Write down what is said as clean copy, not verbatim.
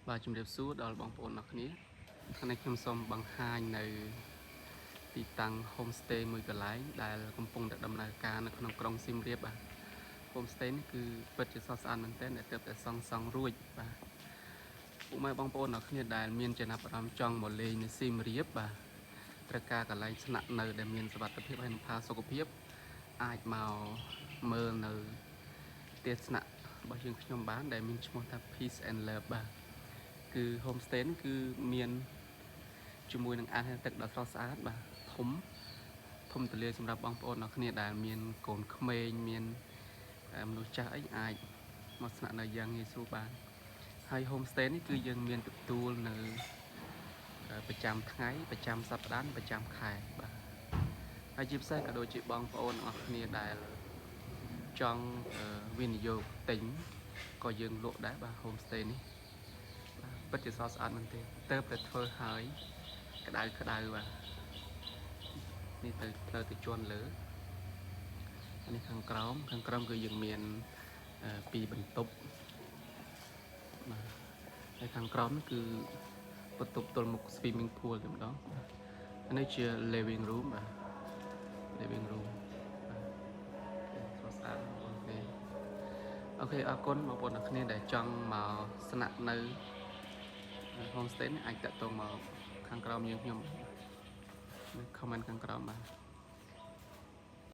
បាទជំរាបសួរដល់បងប្អូនអរគ្នាថ្ងៃនេះខ្ញុំសូមបង្ហាញនៅទីតាំង homestay មួយកន្លែងដែលកំពុងតែដំណើរការនៅក្នុងក្រុងសៀមរាបបាទ homestay នេះគឺពិតជាស្រស់ស្អាតមែនទែនដែលទើបតែសង់សង់រួចបាទពុកម៉ែបងប្អូនអរគ្នាដែលមានចំណាប់អារម្មណ៍ចង់មកលេងនៅសៀមរាបបាទត្រូវការកន្លែងស្នាក់នៅដែលមានសុវត្ថិភាពហើយនិងផាសុកភាពអាចមកមើលនៅផ្ទះស្នាក់របស់យើងខ្ញុំបានដែលមានឈ្មោះថា Peace and Love បាទ គឺ homestay នេះគឺមានជាមួយនឹងអាងហែលទឹកដ៏ស្រស់ស្អាតបាទធំធំទូលាយសម្រាប់បងប្អូនអរគ្នាដែលមានកូនក្មេងមានមនុស្សចាស់អីអាចមកស្នាក់នៅយ៉ាងងាយស្រួលបានហើយ homestay នេះគឺយើងមានទទួលនៅប្រចាំថ្ងៃប្រចាំសប្តាហ៍ប្រចាំខែបាទហើយជាពិសេសក៏ដូចជាបងប្អូនអរគ្នាដែលចង់វិនិយោគទិញក៏យើងលក់ដែរបាទ homestay នេះ បាទពិតជាស្រស់ស្អាតមែនទេទៅតែធ្វើហើយក្តៅក្តៅបាទនេះទៅផ្លូវទៅជាន់លើអានេះខាងក្រោមខាងក្រោមគឺយើងមានពីរបន្ទប់បាទហើយខាងក្រោមនេះគឺបន្ទប់ទល់មុខ swimming pool តែម្ដងបាទអានេះជា living room បាទ living room បាទស្រស់ស្អាតបងប្អូនគ្នាOK អរគុណបងប្អូនអរគ្នាដែលចង់មកស្នាក់នៅ homestay នេះអាចតាក់ទងមកខាងក្រោមយើងខ្ញុំ comment ខាងក្រោមបាទ។